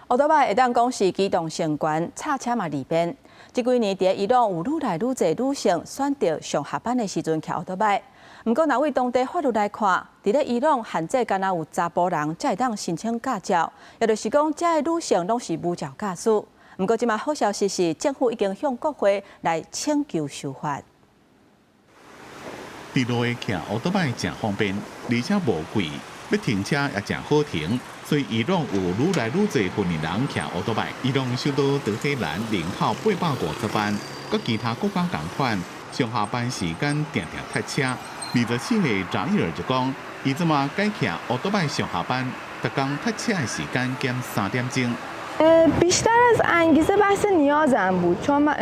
歐多擺會當講是機動性懸，插車嘛利便。這幾年佇伊朗有愈來愈濟女性選擇上下班的時陣騎歐多擺。毋過，若對當地法律來看，佇咧伊朗限制干焦有查埔人才會當申請駕照，也就是講，遮的女性攏是無照駕駛。毋過，這馬好消息是，政府已經向國會來請求修法。佇路的騎歐多擺誠方便，而且無貴，欲停車也誠好停，所以伊朗有愈來愈濟婦人騎歐多擺。伊朗首都德黑蘭人口850萬，佮其他國家仝款，上下班時間定定塞車。24歲扎伊爾就講，伊這馬改騎歐多擺上下班，逐工塞車的時間減3點鐘。 بیشتر از انگیزه بحث نیازم بود چون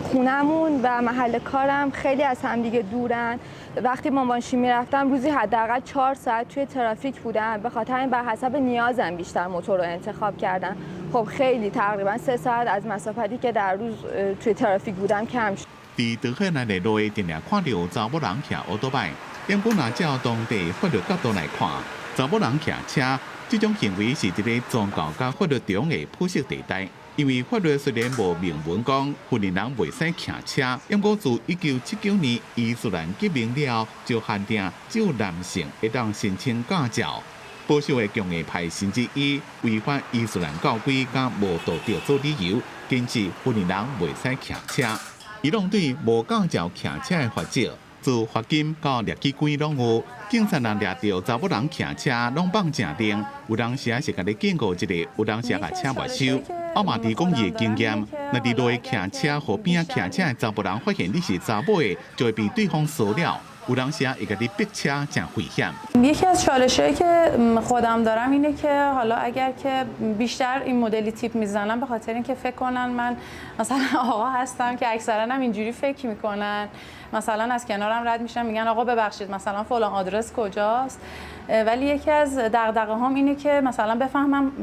خونمون و محل کارم خیلی از همدیگه دورن. وقتی با ماشین میرفتم روزی حداقل 4 ساعت توی ترافیک بودم. به خاطر همین بر حسب نیازم بیشتر موتور رو انتخاب کردم. خب خیلی تقریبا 3 ساعت از مسافتی که در روز توی ترافیک بودم کم شد. 佇德黑蘭的路定定看著查某人騎歐多擺，毋過若照當地法律角度來看，查某人騎車這種行為是佇咧宗教佮法律中的灰色地帶。因為法律雖然無明文講婦人袂使騎車，毋過自1979年伊斯蘭革命了後，就限定只有男性會當申請駕照。保守的強硬派甚至以違反伊斯蘭教規佮無道德做理由，堅持婦人袂使騎車。伊朗對無駕照騎車的罰則，自罰金到掠去關攏有。警察若掠著查某人騎車，攏放誠定，有當時是共你警告一下，有當時共車沒收。阿瑪迪講伊的經驗，若佇路騎車，予邊仔騎車的查埔人發現你是查某的，就會被對方騷擾。有當時會共你逼車，誠危險。 یکی از چالش‌هایی که خودم دارم اینه که حالا اگر که بیشتر این مدلی تیپ میزنم به خاطر اینکه فکر کنن من مثلا آقا هستم که اکثرا هم اینجوری فکر میکنن. مثلا از کنارم رد میشن میگن آقا ببخشید مثلا فلان آدرس کجاست. ولی یکی از دغدغه هام اینه که مثلا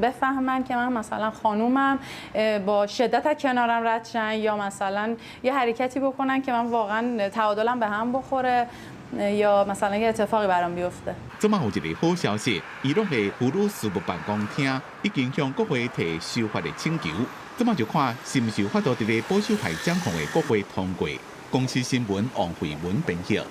بفهمن که من مثلا خانومم، با شدت از کنارم رد شن یا مثلا یه حرکتی بکنن که من واقعا تعادلم به هم بخوره یا مثلا یه اتفاقی برام بیفته. 這馬有一个好消息，伊朗的婦女事務辦公廳已經向國會提修法的請求，這馬就看是毋是有法度佇咧保守派掌控的國會通過。公視新聞王慧文編譯。